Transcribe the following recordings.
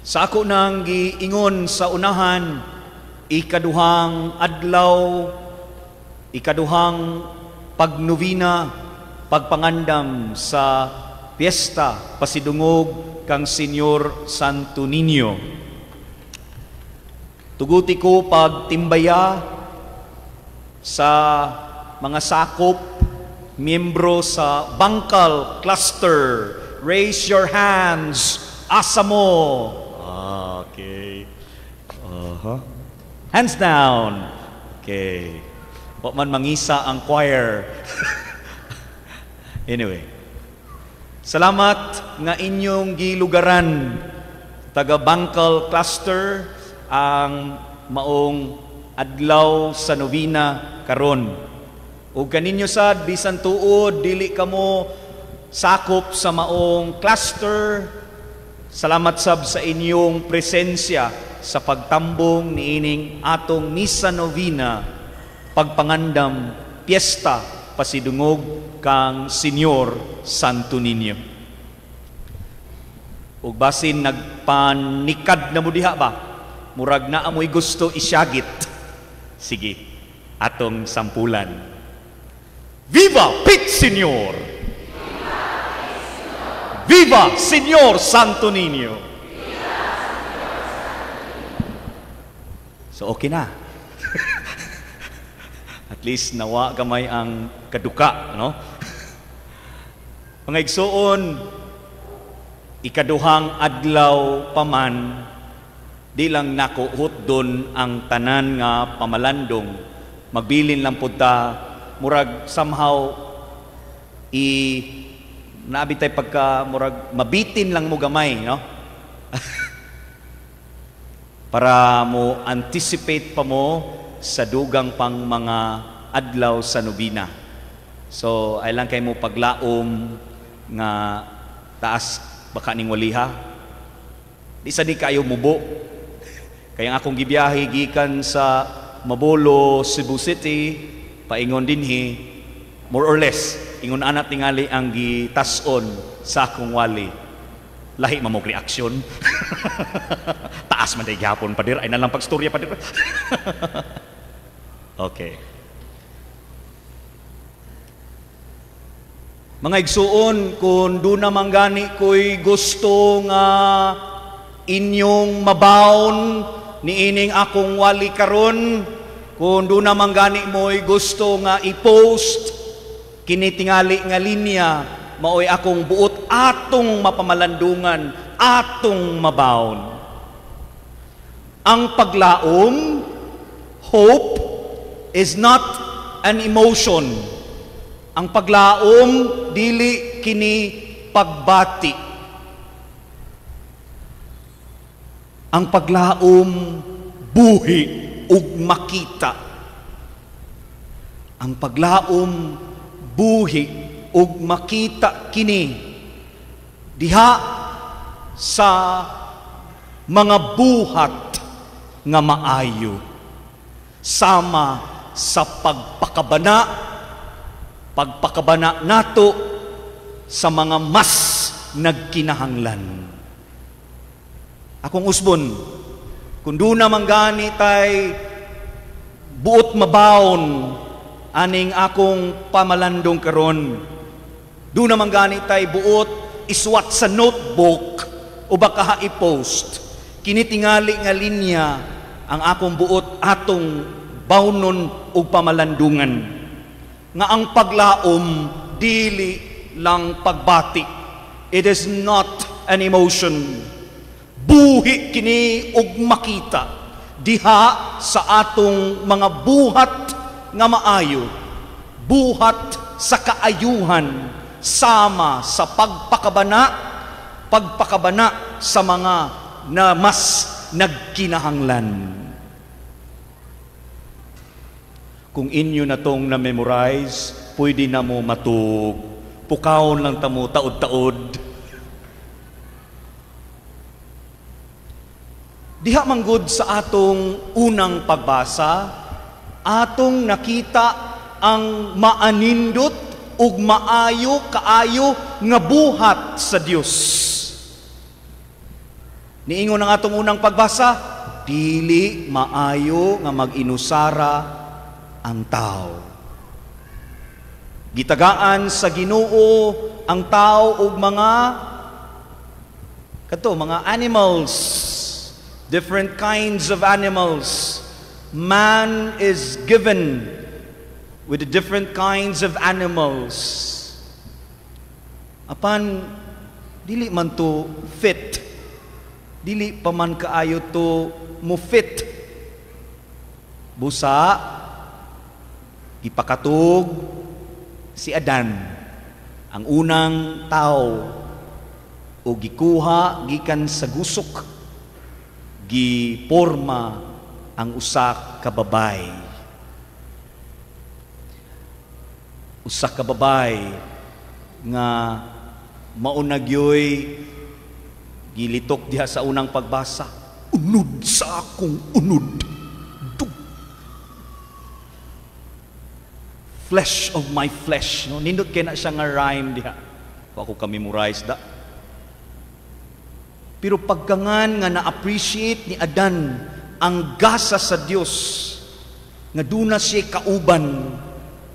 Sa ako nang giingon sa unahan, ikaduhang adlaw, ikaduhang pagnobena, pagpangandam sa piyesta pasidungog kang Señor Santo Niño. Tuguti ko pagtimbaya sa mga sakop, miyembro sa Bangkal Cluster. Raise your hands. Asa mo? Okay. Hands down. Okay. Wa man mangisa ang choir. Anyway. Salamat nga inyong gilugaran, taga Bangkal Cluster, ang maong adlaw sa novena karon. Ug kaninyo sad, bisan tuod dili kamo sakop sa maong cluster, salamat sab sa inyong presensya sa pagtambong niining atong misa novena, pagpangandam piyesta pasidungog kang Señor Santo Niño. Ug basin nagpanikad na mo diha ba? Murag na amoy gusto isyagit. Sige, atong sampulan. Viva Pit Señor! Viva Señor Santo Niño! So okay na. At least nawa gamay ang kaduka, no? Mga igsuon, ikaduhang adlaw paman, di lang nako hutdon ang tanan nga pamalandong. Magbilin lang pud ta, murag somehow i naabi tay pagka murag mabitin lang mo gamay, no? Para mo anticipate pa mo sa dugang pang mga adlaw sa nobina. So ay lang kay mo paglaom nga taas baka ning waliha. Di sa di kayo mubo. Kaya ang akong gibiyahe gikan sa Mabolo, Cebu City, paingon dinhi, more or less ingon ana tingali ang gitas-on sa akong wali. Lahi man mo reaksyon. Taas man day gihapon pader, ay nalang pagstorya pader. Okay. Mga igsuon, kung duna man gani ko'y gusto nga inyong mabaon niining akong wali karon, kung duna man gani mo'y gusto nga i-post kini tingali nga linya, maoy akong buot atong mapamalandungan, atong mabaon. Ang paglaom, hope, is not an emotion. Ang paglaom, dili kini pagbati. Ang paglaom, buhi ug makita. Ang paglaom, buhi ug makita kini diha sa mga buhat nga maayo, sama sa pagpakabana nato sa mga mas nagkinahanglan. Akong usbon, kung duna man gani tay buot mabaon aning akong pamalandong karon, duna man gani tay buot isuwat sa notebook o baka i-post, kini tingali nga linya ang akong buot atong bawnon og pamalandungan, nga ang paglaom dili lang pagbati. It is not an emotion. Buhi kini og makita diha sa atong mga buhat nga maayo, buhat sa kaayuhan, sama sa pagpakabana sa mga na mas nagkinahanglan. Kung inyo na tong na-memorize, pwede na mo matug. Pukawon lang tamo taod-taod. Diha manggod sa atong unang pagbasa, atong nakita ang maanindot ug maayo kaayo nga buhat sa Dios. Niingon ang atong unang pagbasa, dili maayo nga mag-inusara ang tao. Gitagaan sa Ginoo ang tao og mga kato mga animals, different kinds of animals. Man is given with the different kinds of animals. Apan dili man to fit. Dili pa man kaayo to mo fit. Busa gipakatug si Adan, ang unang tao, o gikuha gikan sa gusok, giporma ang usa ka babay. Usa ka babay nga mauna gyoy gilitok diha sa unang pagbasa, unod sa akong unod, flesh of my flesh. No? Nindot kay na siya nga rhyme diha. Wa ko ka-memorize da. Pero pagkangan nga na-appreciate ni Adan ang gasa sa Dios, nga duna siya kauban,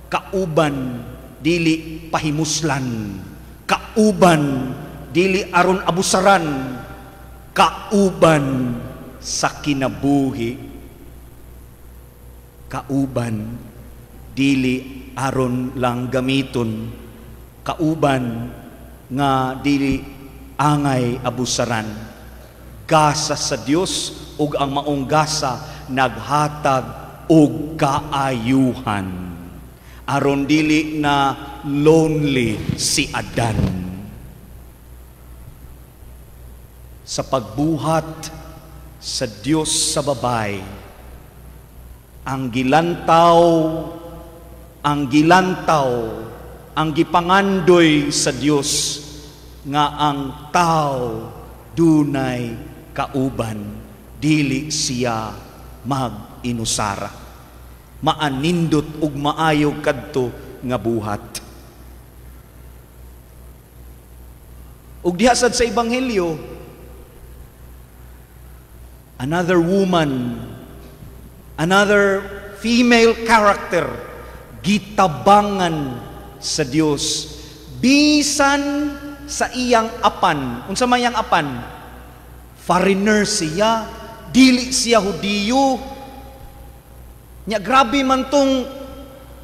kauban dili pahimuslan, kauban dili aron abusaran, kauban sa kinabuhi, kauban dili aron lang gamiton, kauban nga dili angay abusaran. Gasa sa Dios ug ang maong gasa naghatag og kaayuhan aron dili na lonely si Adan. Sa pagbuhat sa Dios sa babay, ang gilantaw, ang gipangandoy sa Dios nga ang tao dunay kauban, dili siya mag-inusara. Maanindot ug maayo kadto nga buhat. Ug diha sad sa Ebanghelyo, another woman, another female character, gitabangan sa Dios bisan sa iyang apan. Unsa may iyang apan? Foreigner siya, dili siya Hudiyo. Nya grabe man tong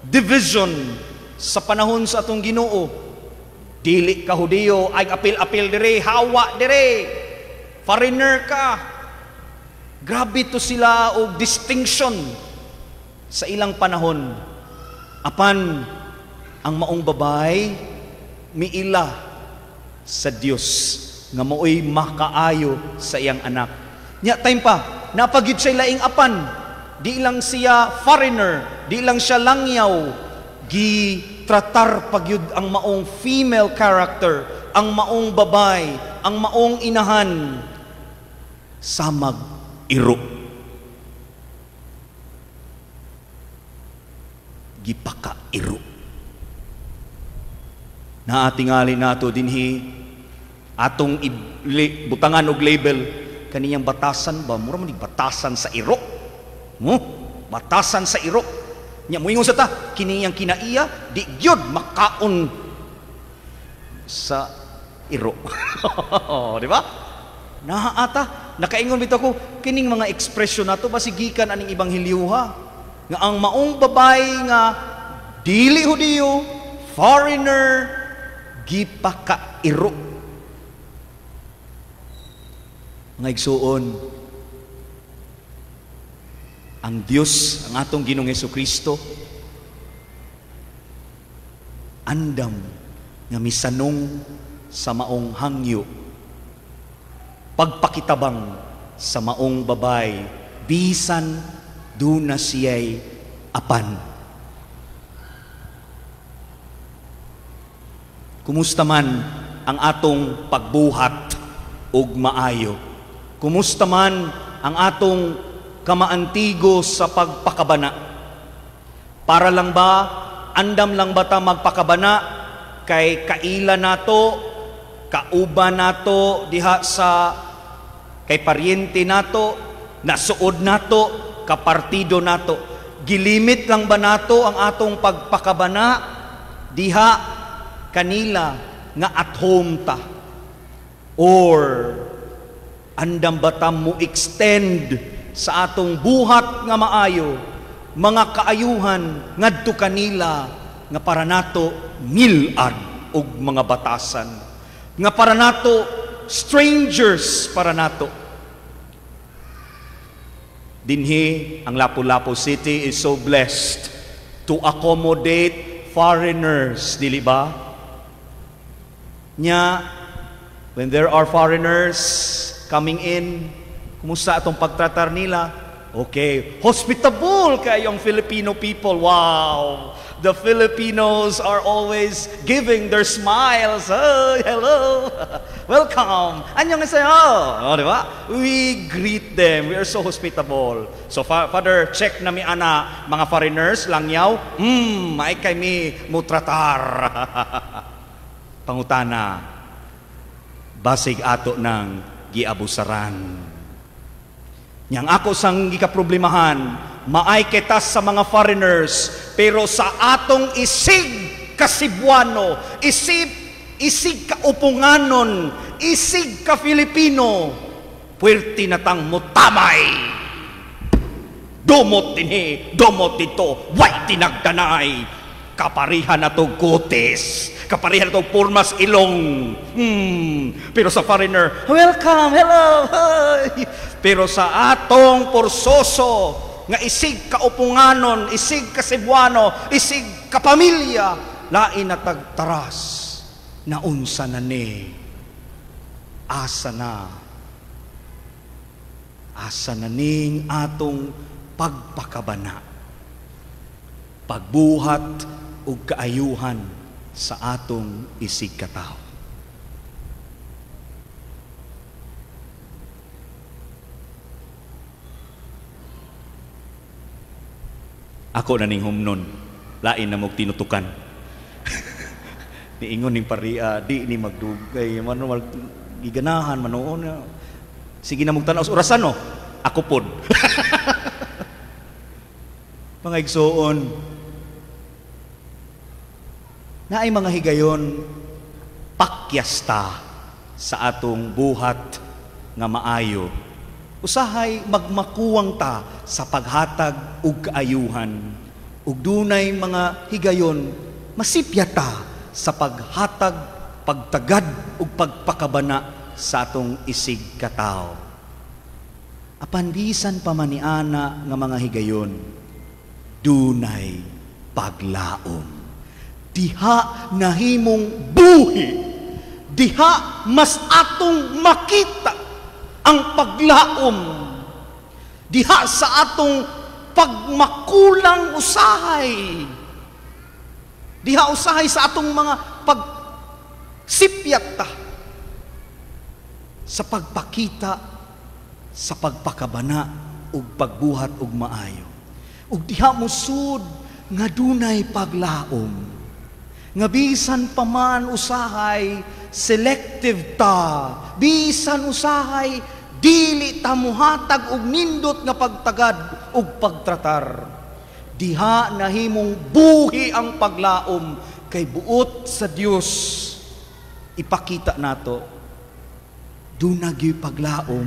division sa panahon sa atong Ginoo. Dili ka Hudiyo, ay apil-apil dire, hawa dire, foreigner ka. Grabe to sila og distinction sa ilang panahon. Apan ang maong babay miila sa Dios nga maoy makaayo sa iyang anak. Nya time pa, napagid siya laing apan. Di lang siya foreigner, di lang siya langyaw, gitratar pagyud ang maong female character, ang maong babay, ang maong inahan samag iro. Gipakairo. Naatingali nato dinhi atong butangan og label kaniyang batasan ba, mura man batasan sa iro. Mo, batasan sa iro. Nya moingon sa ta kiniyang kinaiya di gyud makaon sa iro. Di ba? Naata nakaingon bitaw ko kining mga ekspresyon nato basigikan aning ebanghelyoha nga ang maong babay nga dili Hudiyo, foreigner, gipakairo. Mga igsuon, ang Dios, ang atong Ginoong Hesukristo, andam nga misanong sa maong hangyo, pagpakitabang sa maong babay, bisan duna siya'y apan. Kumusta man ang atong pagbuhat og maayo? Kumusta man ang atong kamaantigo sa pagpakabana? Para lang ba, andam lang ba ta magpakabana kay kaila nato, kauban nato diha sa Kay paryente nato, nasuod nato, kapartido nato. Gilimit lang ba nato ang atong pagpakabana diha kanila nga at home ta? Or andam ba ta mo extend sa atong buhat nga maayo, mga kaayuhan ngadto kanila nga para nato ngilad og mga batasan, nga para nato strangers para nato? Dinhi ang Lapu-Lapu City is so blessed to accommodate foreigners, dili ba? Nya, when there are foreigners coming in, kumusta atong pagtratar nila? Okay, hospitable kayong Filipino people. Wow! The Filipinos are always giving their smiles. Oh, hello! Welcome! Annyeonghaseyo! Oh, di ba? We greet them. We are so hospitable. So, Father, check na mi ana mga foreigners, langyaw. May kay mi mutratar. Pangutana, basig ato ng giabusaran. Yang ako sang gikaproblemahan, maay kita sa mga foreigners, pero sa atong isig ka-Cebuano, isig kaupunganon, isig ka Filipino, puwerti na tang mutamay. Dumot dinhi, dumot dito, way tinagdanay. Kaparihan na to kutis, kaparihan na to purmas ilong. Pero sa foreigner, welcome, hello, hi. Pero sa atong porsoso, nga isig kaupunganon, isig ka Cebuano, isig ka pamilya, lain na tagtaras, naunsa na ni, asa na, asa na ning atong pagpakabana, pagbuhat ug kaayuhan sa atong isig katawo. Ako na ning humnon, lain na mog tinutukan. Niingon ning paria, di ni magdugay, mano mag giganahan manoon. Sige na mog tan-aw sa orasan no. Ako pod. Mga igsoon, naay mga higayon pakyasta sa atong buhat nga maayo. Usahay magmakuwang ta sa paghatag ug kaayuhan. Ug dunay mga higayon masipya ta sa paghatag, pagtagad ug pagpakabana sa atong isig katawo. Apan bisan pa man ni ana nga mga higayon, dunay paglaom. Diha nahimong buhi, diha mas atong makita ang paglaom, diha sa atong pagmakulang usahay, diha usahay sa atong mga pagsipyat ta, sa pagpakita, sa pagpakabana ug pagbuhat og maayo. Ug diha mosud nga dunay paglaom, nga bisan pa man usahay selective ta, bisan usahay dili ta muhatag og nindot nga pagtagad og pagtratar. Diha nahimong buhi ang paglaom kay buot sa Dios ipakita nato duna gyud paglaom.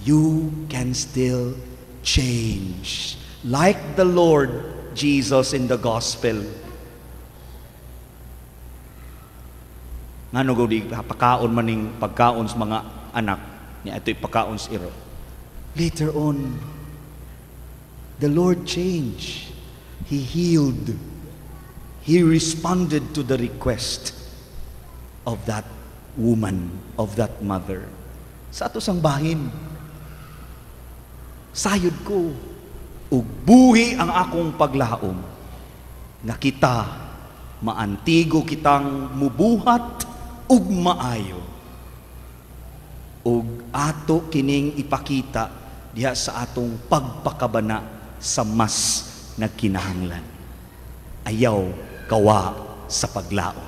You can still change like the Lord Jesus in the gospel. Ngano gud pakaon maning pagkaon sa mga anak niya ito'y pakaon sa iro. Later on, the Lord changed. He healed. He responded to the request of that woman, of that mother. Sa ato sang bahin, sayod ko, ug buhi ang akong paglaom, nga kita, maantigo kitang mubuhat ug maayo. Ug ato kining ipakita diha sa atong pagpakabana sa mas nagkinahanglan. Ayaw kawa sa paglaom.